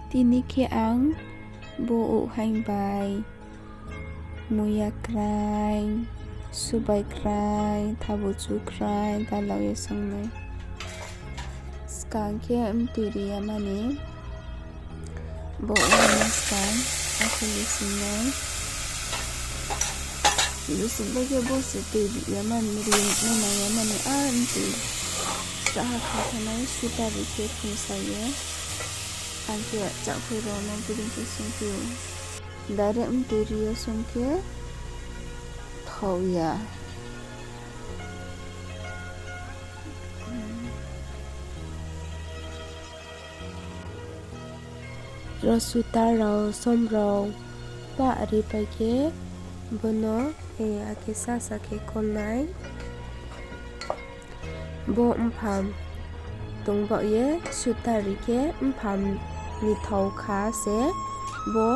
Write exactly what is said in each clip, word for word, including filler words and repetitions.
Tini khe ang bo ouhhaing bai muiya kraing, subai kraing, thabuchu kraing dalao ye song nai. Skang khe mtoi ri ya mani bo ouhhaing no skang akhe lusingnai. Lusing bai khe bo se tui ri ya mani, ri nai ya mani, a mtoi saha kha thanai suta ri khe phungsa ye. Ang khe chahkhoi rao no bodei khe songphi ou. Direct mtoi ri yo song khe thao ya. Ro suta rao, som rao pah ripai khe bono, e, akhe sasa khe kol nai. Bo mpham tong baoh ye suta ri khe mpham ni thao kha se bo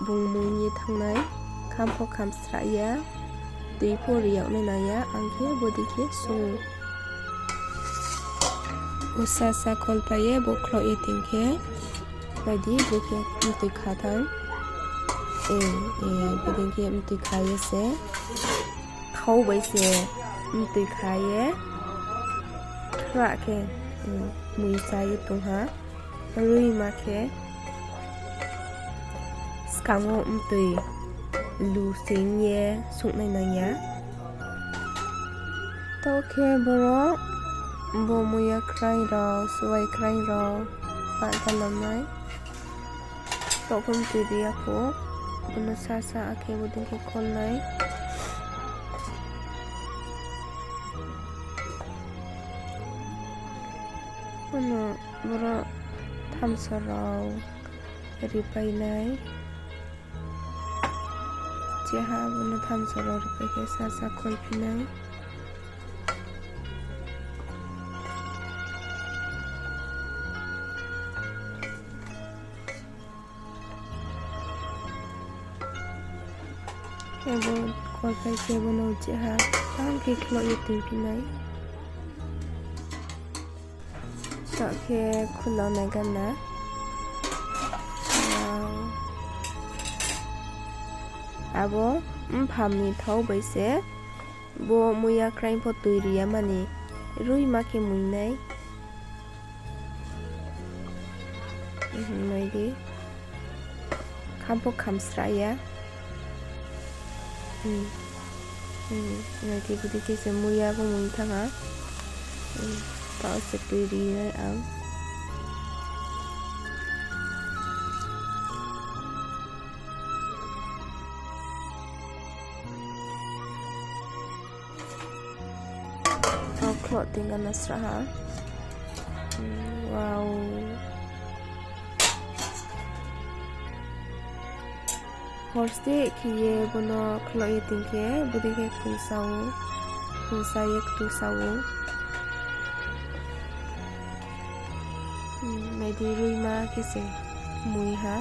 bung mui ye thanng nai, kham pho kham srah ya, tui pho ri yag nai nang ya, ang khe bodei khe song ou. Bo sasa kholpai ye bo khloh ye tong khe, nai di, bo khe mtoi kha thanng. E, e, bodei khe mtoi kha ye se, thao bai se mtoi kha ye, khrah khe, e, mui sa ye tong ha. Ruima khe skang wo mtoi lusing ye suhnai nang ya. Taoh khe boro bo muiya kraing rao, subai kraing rao pah dalam nai. Taoh pho mtoi ri ya pho, bono sasa akhe bodei khe kol nai. Bono boro thamso rao ripai nai. Jeha bono thamso rao ripai khe sasa kholphi nai. Khe bo kholpai khe bono jeha tang khe khloh ye tongphi nai. Taoh khe khulao nai gana. Abo mpham ni thao bai se bo muiya kraing pho tui ri ya mani, ruima khe mui nai. Nai di. Kham pho kham srah ya. Nai di, bodei khe se muiya pho mui thanng ha. Taoh se tui ri nai ang. Taoh khloh tong gana srah ha. Wow. Horste khe ye bono khloh ye tong khe, bodei khe khungsa ou, khungsa ye ktusa ou. Nai di, ruima khe se mui ha.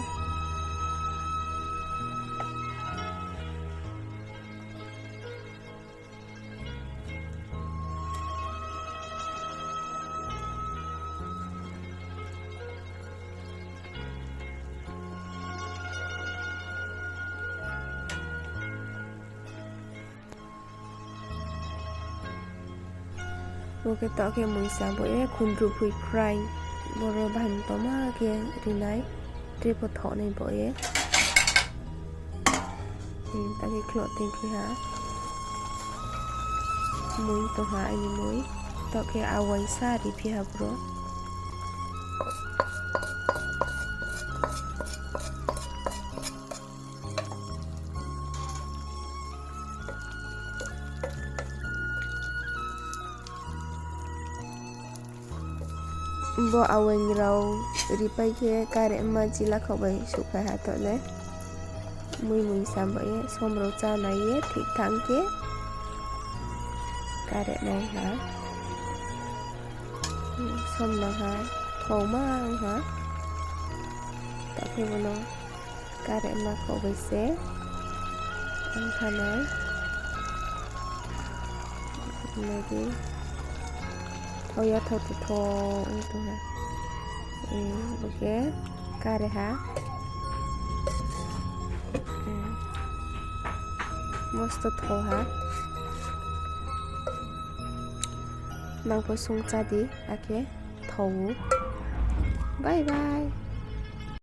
Bo khe taoh khe muisa bo ye khundru phui phraing. Boro bahai mtoma khe ri nai, tre pho thoh nai bo ye. Taoh khe khloh tongphi ha. Mui tong ha aini mui. Taoh khe awaingsa riphi ha bro. Bo awaing rao ripai khe karema chila khaoh bai souhphai ha taoh le. Mui mui sam bai ye som rao chánai ye thik thang khe kare nai ha. Som nang ha, thaoma ong ha. Taoh khe bono karema khaoh bai se ong kha nai. Nai di. Thao ya thao tho tho ong tong ha. Bo khe Kare ha. Mosto tho ha. Nang pho sung chá di, akhe tho ou. Bye bye.